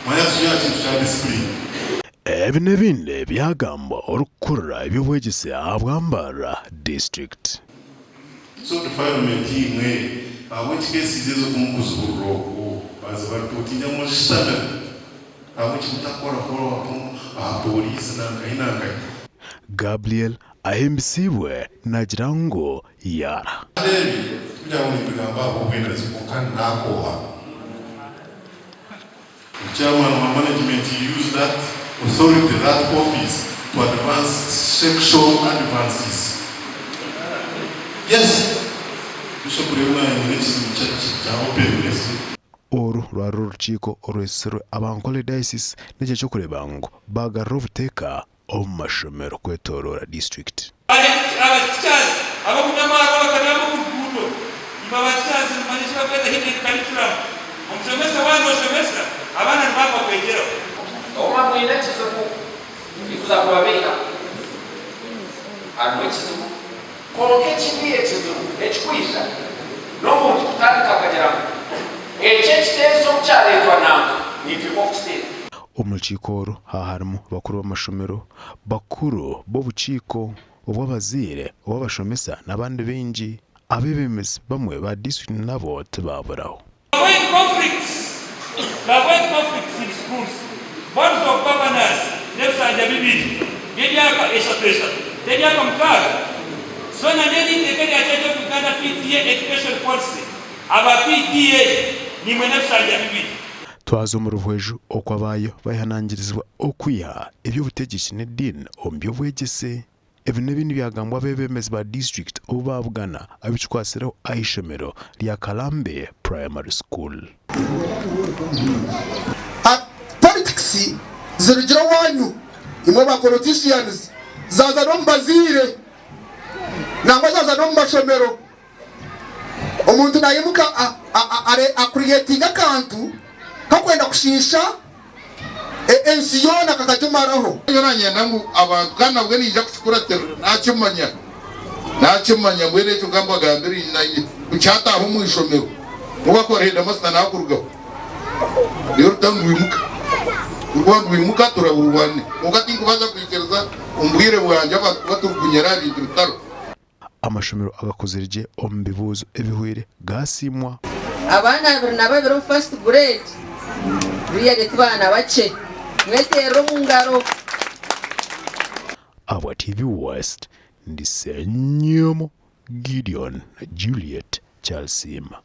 Manya turi aha kintu kya discipline. Ebi n'ebindi byagambwa orikukurira eby'obwegyese ahabwa Mbarara District. So defilement imwe ahabw'enki cases ezo ku mukuzihurira okwo bazibareportinga muzishitamire ahabw'enki mutakora follow up aha police nankahi nankahi. Gabriel Ahimbisibwe nagira ngu yaara. Kandi ebi tikugira ngu nimbigamba ahabw'obwinazi kwonka naakooha. The chairman wa management he used that authority, that office to advance sexual advances. Yes! Bishop rero naanye nyine ekizibu kya openness. Oru rwari orukiiko orwetsirwe aba Ankole Diocese n'eky'okureeba ngu baagarura obuteeka omu mashomero kwetoroora disiturikiti. Aba teachers abakunywa amaarwa bakabyama omu ruguuto. Imwe aba teachers nimumanya eki barikweta hidden curriculum. Omushomesa waaba noshomesa, abaana nibaaba bakwegyeraho. Oba mwine ekizibu, tikuza kubabeiha, harimu ekizibu. Kwonka ekibi ekizibu ekikwija n'omuntu kutandika akagira ngu eki ekiteezo obu kyareetwa nanka ninteekwa kukiteera. Omu rukiiko oru haaharimu bakuru b'amashomero, bakuru b'obukiiko obw'abazaire, obw'abashomesa n'abandi baingi. Abeebembezi bamwe ba disiturikiti nabo tibaaburaho. Avoid conflicts, To avoid conflicts in schools, boards of governors n'ebisanja bibiri by'emyaka eshatu eshatu, t'emyaka mukaaga? Zoona n'eri iteeka erya Church of Uganda PTA Education Policy, aba PTA niimwe n'ebisanja bibiri. Twaza omu ruhweju oku abaayo bayehanangirizibwa okwiha eby'obutegyeki n'ediini omu by'obwegyese. Ebi n'ebindi byagambwa abeebembezi ba disiturikiti obu baabugana abikikwatsireho aha ishomero rya Kalambe Primary School. Politics zirugire owanyu imwe ba politicians zaza nomu bazaire nangwa zaza nomu mashomero. Omuntu nayimuka a creatinga akantu kakwenda kushiisha ensi yoona akakagimaraho. Nyowe nanyenda ngu abantu kandi nabwe niija kukikuratirira nakimanya nakimanya mbwenu ekyo kambagambire ku kyataaha omu ishomero nobu akuba ari heedimasita nakurugaho reero orutaro nirwimuka kurukuba nirwimuka turarurwane kwonka tinkubaasa kwikiriza omu bwire bwangye abantu kuba turikunyera aha bintu bitariho. Amashomero agakozire gye omu bibuuzo ebihweire gaasiimwa. Abaana 22 omu first grade really ti baana bakye. Mweterere omu ngaro. Ahabwa TV West, ndi Ssenyomo Gideon na Juliet Kyalisiima.